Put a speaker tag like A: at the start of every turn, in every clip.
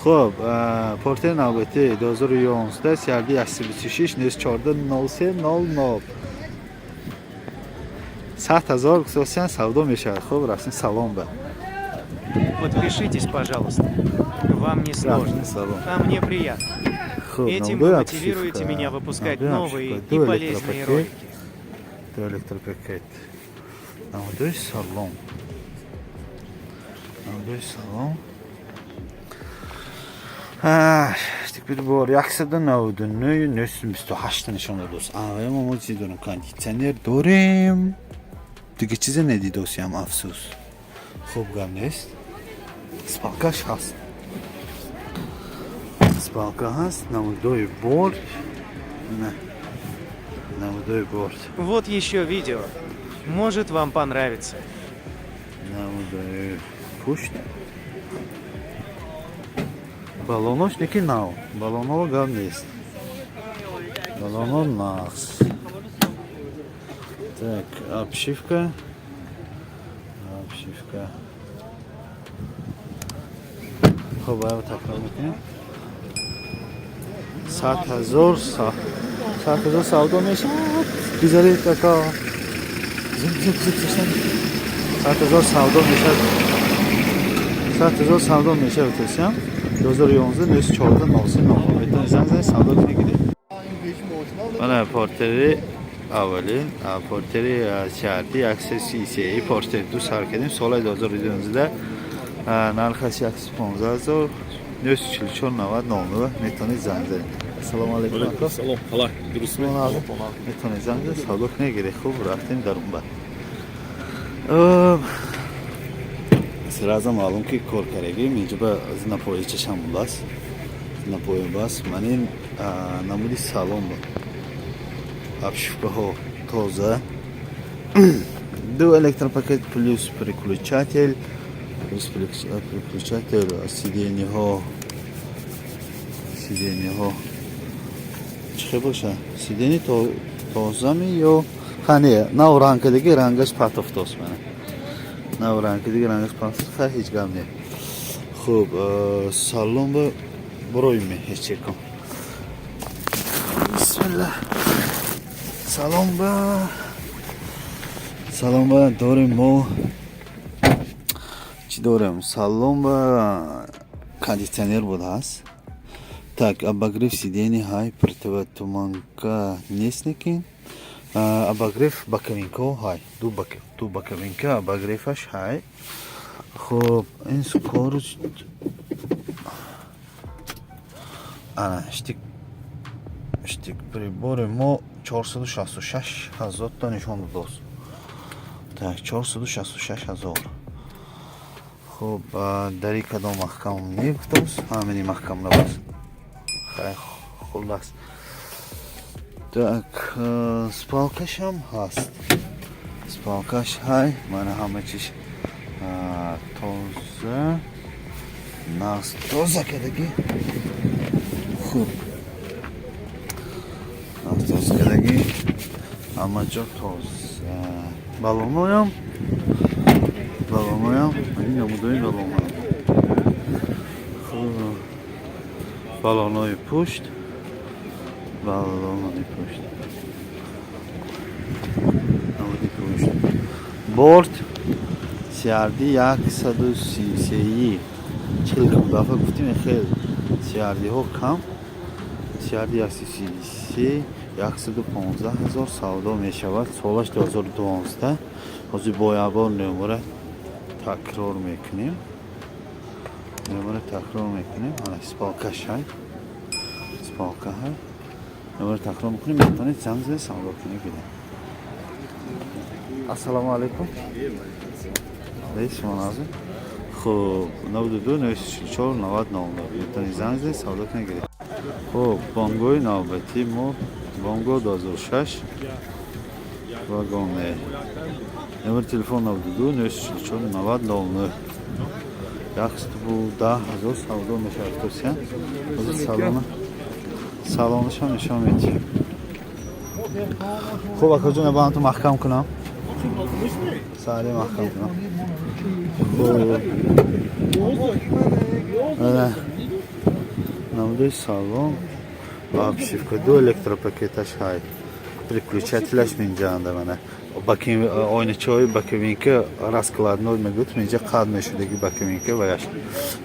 A: Хуб, Портер навбати 2011, CRD 126, 14 03 00, 100 000 хусусан савдо мешавад. Хуб, рафтем салон ба.
B: Подпишитесь, пожалуйста. Вам не сложно.
A: Рафтем салон.
B: А мне приятно.
A: Хуб,
B: Этим
A: намудои
B: вы мотивируете
A: обшивка,
B: меня выпускать
A: намудои
B: новые
A: обшивка,
B: и
A: ду
B: полезные
A: электропакет,
B: ролики.
A: Ду электропакет. Намудои салон. Намудои салон. Теперь бор 199 928 нишон додост. Ава мо чиз дорем, кондитсионер дорем. Диге чизе недидосиям, афсӯс. Хуб, гап нест. Спалкаш ҳаст. Спалка ҳаст, намудои борт. Не. Намудои борт.
B: Вот еще видео. Может, вам понравится.
A: Намудои пушт. Балонош неки нав. Балоно гап нест. Балоно нағз. Так, обшивка. Обшивка. Хуб, бояд такрор мекунем. 100 000, 100 000 савдо мешавад. Бизаред, ака. Зуд, зуд, зуд, зуд. 100 000 савдо мешавад. 100 000 савдо мешавад, тасям. 2011 914 03 00. Метавонед занг занед, савдо кунед. Мана Портери аввалин Портери CRD 133, Портер ду сар кардем, соли 2011, нархаш 115 000, 944 90 00, метавонед занг занед. Ассалому алайкум, ака.
C: Салом, қалай, дурустми?
A: Метавонед занг занед, савдо кунед, гиред. Хуб, рафтем дар он ба. Сразу маълум ки кор кардагим инҷо ба напои чашам бас напои бас. Ман ин намуди салон буд, обшивкаҳо тоза, ду электропакет плюс переключатель, плюс переключатель. Сиденьеҳо чӣ хел боша? Сиденье тозами ё ха, не, нав рангкадаги, рангаш патофтост. Мана, нав рангкадаги, рангаш патофт. Ха, ҳеҷ гап не. Хуб, салон ба буроим, ҳеҷ чекун. Бисмиллах. Салон ба дорем мо, чӣ дорем? Салон ба кондитсионер буд, ҳаст. Так, обогрев сидений ҳай, противотуманка нест, лекин обогрев боковинкаҳо ҳай, ду боковинка обогреваш ҳай. Хуб, ин скорость, ана штик прибори мо 466 ҳазорта нишон додост. Так, 466 ҳазор. Хуб, дари кадом маҳкам мегуфтост? Ҳамини маҳкам набост. Хай, хуллас. Так, спалкашам ҳаст, спалкаш ҳай. Мана, ҳама чиш тоза, нағз, тоза кардагӣ. Хуб, нағз, тоза кардагӣ, ҳама ҷо тоза. Балоноям ин намудои балоно. Хуб, балонои пушт, балонои пушт, намуди пушт. Борт CRD 133. Чил кам дафъа гуфтим, хел CRD-ҳо кам. CRD 133, 115 000 савдо мешавад, солаш 2012. Ҳозир бо якбор номера такрор мекунем, номера такрор мекунем. Ана, спалкаш ҳай, спалка ҳай. Номера такрор мекунем, метавонед занг занед, савдо кунед, гиред. Ассалому алайкум. Шумо назм. Хуб, 92 944 90 00, метавонед занг занед, савдо кунед, гиред. Хуб, Бонгои навбатии мо, Бонго 2006 вагоне, номери телефон 92 944 90 00, 110 000 савдо мешавад. Тосия ҳозир салонашам нишон медиҳем. Хуб, акаҷон, ба анту маҳкам кунам, сари маҳкам кунам. Хуб. Намудои салон, обшивка, ду электропакеташ ҳай, переключателаш минҷаанда. Мана ойначаҳои боковинка, раскладной мегӯд, минҷа қад мешудаги боковинка ваяш,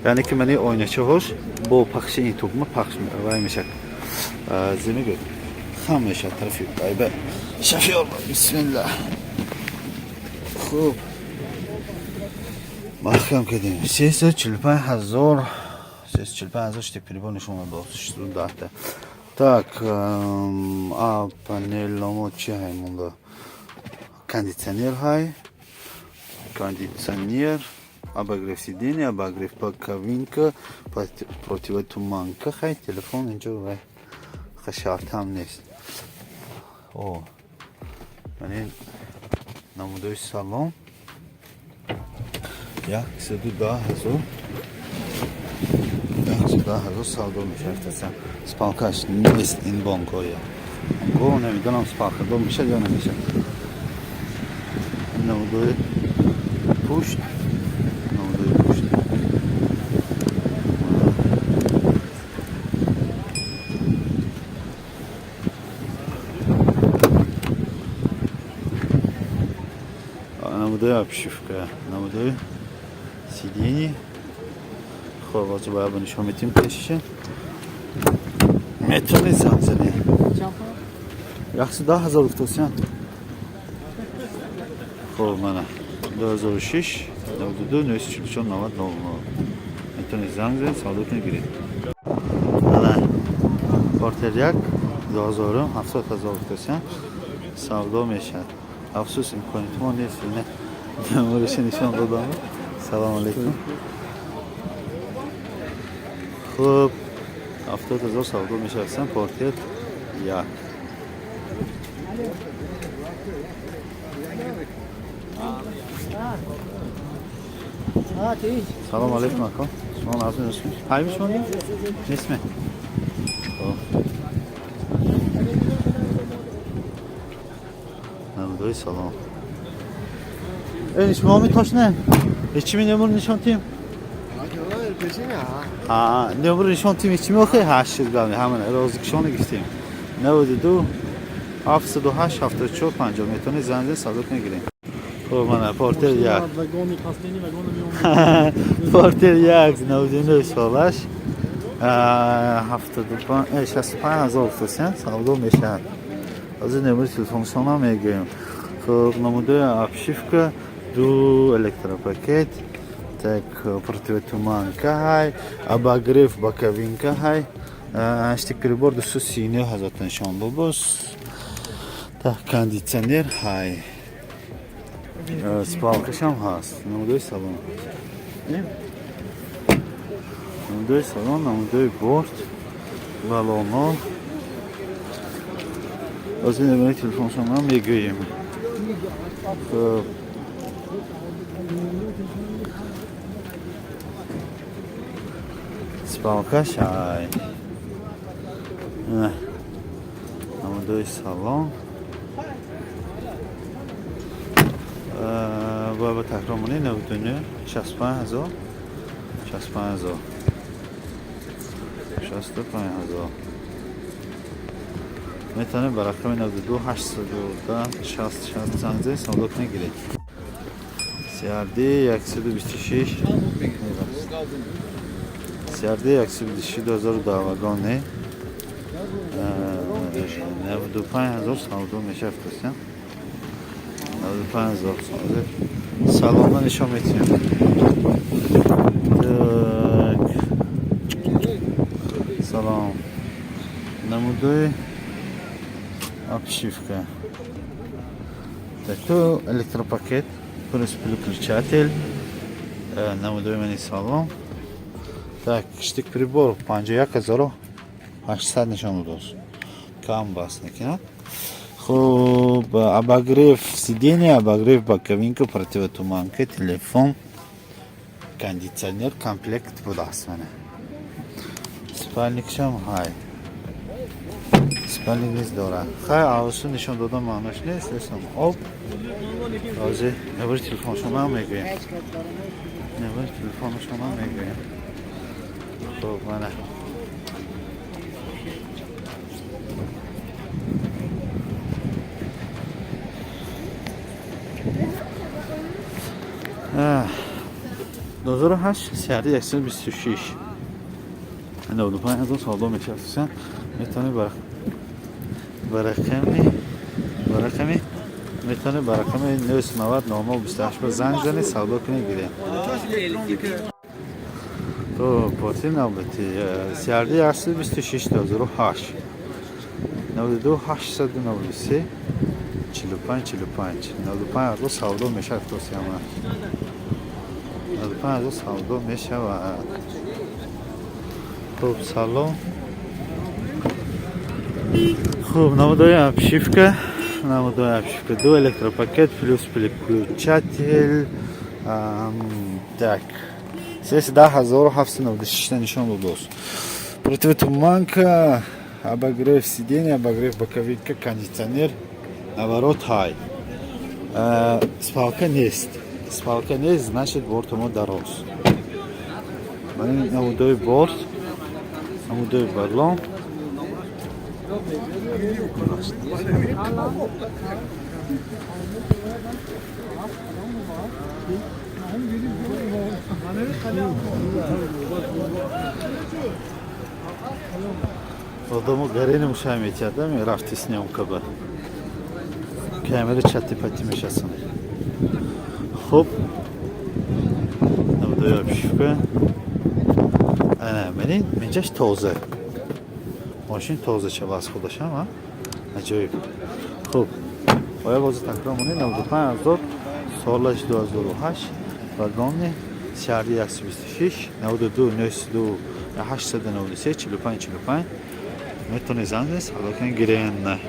A: яъне ки мани ойначаҳош бо пахши ин тугма пахш вай мешад, зе мегӯд, хам мешад тарафи айба шофёр. Бисмилла, хуб, маҳкам кардем. 345 000, 345 000. Штык прибор нишон дод, 10-та. Так, а панелномо чи ҳай монда? Кондитсионер ҳай, кондитсионер, обогрев сиденья, обогрев боковинка, противотуманка. Хай, телефон инҷо вай шартам нест. О, мани намудои салон, 110 000, 110 000 савдо мешавад. Спалкаш нест. Ин бонкоя го намедонам, спалка дор мешавад ё намешавад. Намудои пушт, намудои пушт. Намудои обшивка, намудои сиденье. Хоб, ҳозир бояд ба нишон метим пешиша. Метавонед занг занед. 110 000 гуфтосиян. Хоб, мана 2006, 92 944 90 00. Метавонед занг занед, савдо кунед, гиред. Мана Портер як, 2000, 70 000 гуфтосиян, савдо мешавад. Афсӯс, имкониятмо нест, ина номераша нишон додам. Салом алейкум. Хуб, 70 000 савдо мешавад Портер як. Салом алейкум, ака. Шумо нағз мешумед? Ҳайми шумо нестме? Хоб, намудои салом. Эй, шумо метошне ҳечи ми номер нишон тим? Номер нишон тим, ҳечи ми охи ҳашт гами ҳамана розикшони гирифтем. 92 708 74 50. Метавонед занг занед, савдо кунед, гирем. Хуб, мана Портер як. Портер як, 99 солаш, 65 000 гуфтасиян, савдо мешавад. Ҳозир номери телефоншонам мегӯем. Хуб, намудои обшивка, ду электропакет, так, противотуманка ҳай, обогрев боковинка ҳай, штык прибор 239 000 нишон дод. Так, кондитсионер ҳай, спалкашам ҳаст. Намудои салон, намудои салон, намудои борт, балоно. Ҳозир номери телефоншонам мегӯем. Хуб, спалкаш ҳай, намудои салон. Бояд ба такрор монед: 99 65 000, 65 000, 65 000. Метавонед ба рақами 92 810 60 60 занг занед, савдо кунед, гиред. CRD 126, CRD 126, 2010, вагон не, 95 000 савдо мешавад. 95 000. Салона нишон метиҳем. Так, салом, намудои обшивка, так, то электропакет плюс переключатель, намудои мани салон. Так, штык прибор 51 800 нишон додааст, кам бас накунад. Хуб, обогрев сиденья, обогрев боковинка, противотуманка, телефон, кондитсионер комплект будааст. Мана спальникшам ҳай, спальник низ дорад. Хай, авсу нишон додам, маънош нест. Эсам об. Ҳозир номери телефоншонам мегӯем, номери телефоншонам мегӯем. Хуб, мана. 2008, CRD 126, 95 000 савдо мешавад. Хусусан метавонед ба рақами метавонед ба рақами 990 00 28 ба занг занед, савдо кунед, гиред. То партияи навбатӣ CRD 126, 2008, 92 893 45 45, 95 000 савдо мешавад. Тосияма 95 000 савдо мешавад. Хуб, салом. Хуб, намудои обшивка, намудои обшивка, ду электропакет плюс переключатель. Так, 310796 нишон додост. Противотуманка, обогрев сиденья, обогрев боковинка, кондиционер, наворот ҳай. Спалка нест, спалка нест, значит, бортумо дароз. Намудои борт, намудои баллон. Одамо гарени мушай метиҳад, рафти съёмка ба камера чати пати мешасан. Хуб, намудои обшивка, ана манин минҷаш тоза, мошин тоза шава аз худашам, а аҷоиб. Хуб, оя бози такрор монед: 95 000, солаш 2008, вагони CRD 126, 92 92 893 45 45 метавонед занг занед, савдо кунед, гирен.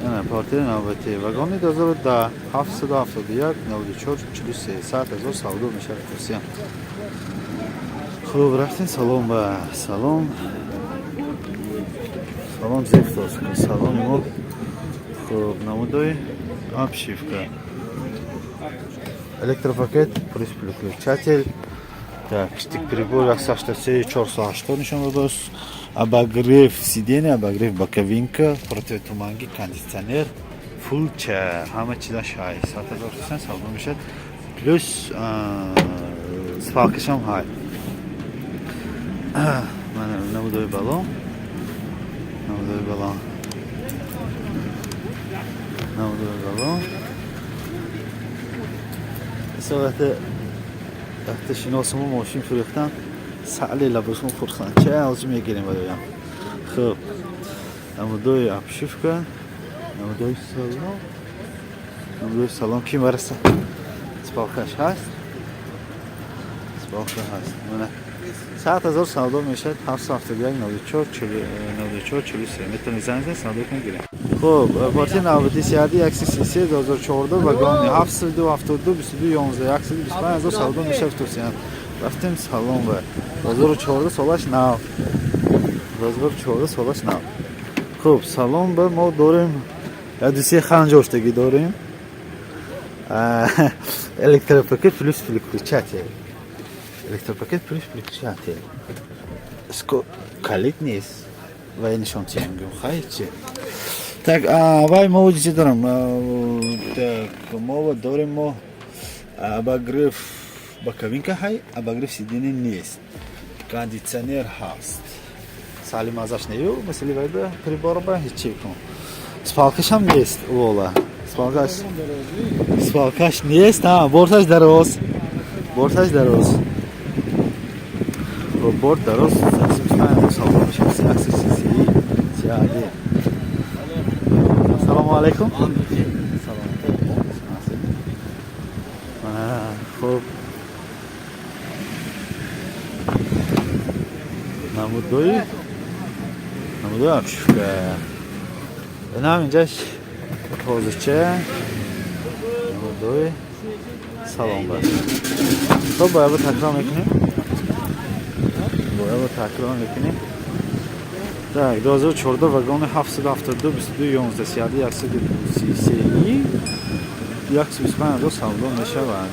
A: Ана партияи навбатӣ, вагони 2010, 771 94 43, 100 000 савдо мешавад, курсиям. Хуб, рафтем салом ба салом. Салом зефтост саломи мо. Хуб, намудои обшивка, электропакет плюс переключатель. Так, штик прибор 183 480 нишон додааст. Обогрев сиденья, обогрев боковинка, противотуманки, кондиционер, фулча, ҳама чизаш ҳай. 100 000 савдо мешавад, плюс спалкашам ҳай. Намудои баллон, намудои баллон, намудои баллон. Соати вақте шиносимо мошин фурӯхтан, сали лабосмо хурсанд ча ҳозир мегирем бароям. Хуб, намудои обшивка, намудои салон, намудои салон ки мараса, спалкаш ҳаст, спалка ҳаст. Мана, 100 000 савдо мешавад. 771 94 94 43 метавонед занг занед, савдо кунед, гирем. Хуб, партияи навбатӣ CRD 133, 2014, вагони, 772 22 11, 125 000 савдо мешавад. Тусиян, рафтем салон ба. 2014, солаш нав, 2014, солаш нав. Хуб, салон ба мо дорем як дусе ханҷоштагӣ дорем. Электропакет плюс переключатель, электропакет плюс переключатель. Калит нест, вай нишон тиям, гум хай чи. Так, вай мо чӣ дорам? Так, мо дорем, мо обогрев боковинка ҳай, обогрев сиденье нест, кондиционер ҳаст, сали мазаш нею, мисли вайда приборба ҳечи кун. Спалкашам нест, вола, спалкаш, спалкаш нест. А борташ дароз, борташ дароз, борт дароз, савдо мешавад. CRD. Ассалому алайкум. Салом. Хуб, намудои обшивка, инам инҷаш тозача, намудои салом ба. Хуб, бояд такрор мекунем, бояд такрор мекунем. Так, 2014, вагони, 772 22 11, CRD 133, 125 000 савдо мешавад.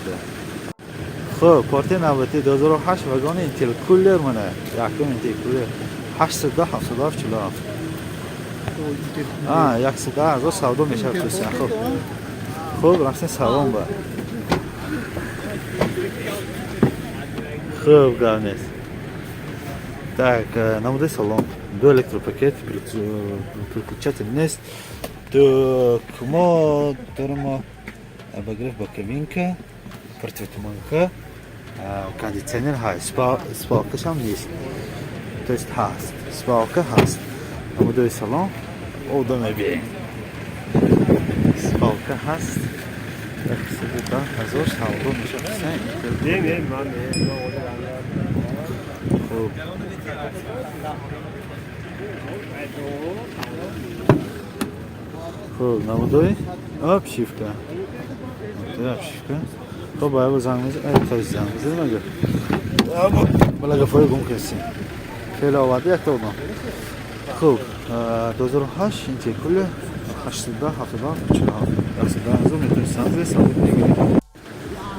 A: Хуб, партияи навбатӣ 2008, вагони, интеркулер, мана якум интеркулер, 877 47, 110 000 савдо мешавад. Тусия. Хуб, рафтем салон ба. Хуб, гап нест. Так, намудаи салон: ду электропакет, переключатель нест, мо доримо, обогрев боковинка, противотуманка, кондиционер ҳаст, спалкашам нест, то есть ҳаст, спалка ҳаст. Намудаи салон одам мебием, спалка ҳаст. 110 000 савдо мешавад. Хуб, хуб, намудои обшивка, обшивка. Хуб, бояд занг мезанем, занг мезанем, агар бала гафои гум кардем, феъл оварда якта одам. Хуб, 2008, интеркулер, 810 72 47, 110 000 метавонед занг занед, савдо мегиред.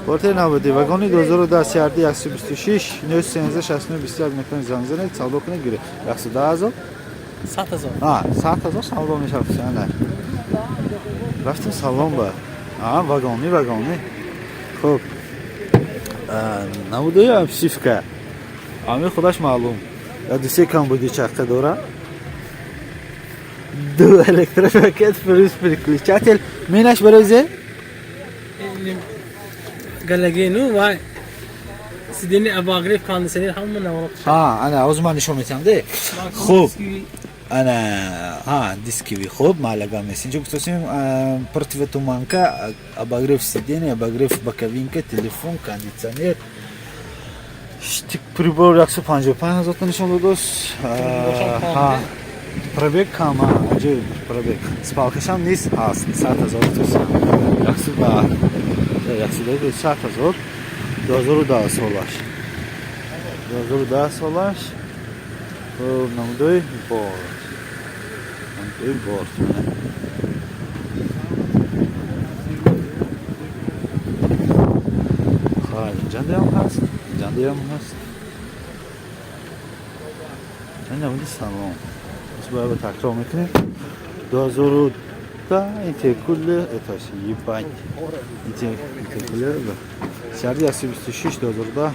A: Квартири навбатӣ: вагони 2010, CRD 126, 913 69 21, метавонед занг занед, савдо кунед, гиред. 110 000.
C: 100 000.
A: 100 000 савдо мешавад. На, рафтем салон ба вагони, вагони. Хуб, намудаи обшивка ами худаш маълум, я дусе камбуди чарха дора, ду электропакет плюс переключатель. Минаш барои зе?
C: Галогену ва сиденье, обогрев, кондиционер, ҳама наворо.
A: Ҳа, ана ҳозир ман нишон метиҳам де. Хуб, ана ҳа, дисковый. Хуб, маълага нест. Инҷо гуфтасем: противотуманка, обогрев сиденье, обогрев боковинка, телефон, кондиционер, штик прибор. 155 000 та нишон додост. Ҳа, пробег кам, аҷиб пробег. Спалкашам низ ҳаст. 100 000 гуфтасем, 110 000, 2010 солаш, 2010 солаш. Хуб, намудои борт, намудои борт. Хай, инҷандаям ҳаст, инҷандаям ҳаст. Ин намуди салон. Бояд такрор мекунем: 2010, интеркулер, этаж, ебать, интеркулер, CRD 126, 2010,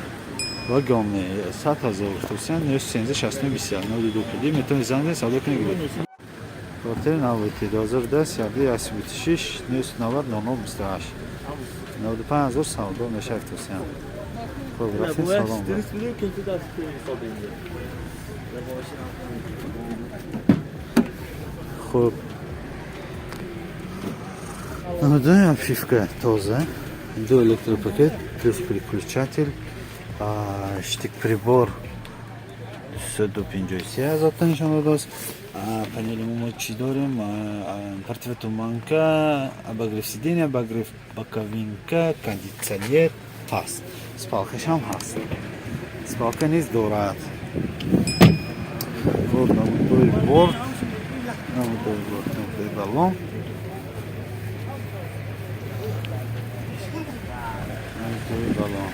A: вагони, 100 000 гуфтусен, 913 69 21, 92 куди метавонед занг занед, савдо кунед, гиред. Квартири навбатӣ: 2010, CRD 126, 990 00 28, 95 000 савдо мешавад, гуфтусен. Хуб, рафтем салон. Хуб, намудои обшивка тоза, ду электропакет плюс переключатель, штик прибор, 253 000 та нишон додааст. Панели мо чӣ дорем? Противотуманка, обогрев сиденья, обогрев боковинка, кондиционер ҳаст, спалкашам ҳаст, спалка низ дорад. Хуб, намудои борт, намудои борт, намудои баллон, намудои баллон.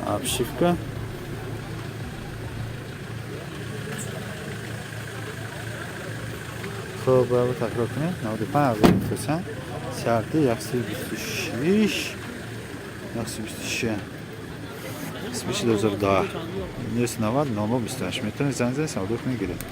A: Обшивка. Хуб, бояд такрор кунем: 95 000 гуфтасам, CRD 126, 126, 2010, 990 00 28, метавонед занг занед, савдо кунед, гиред.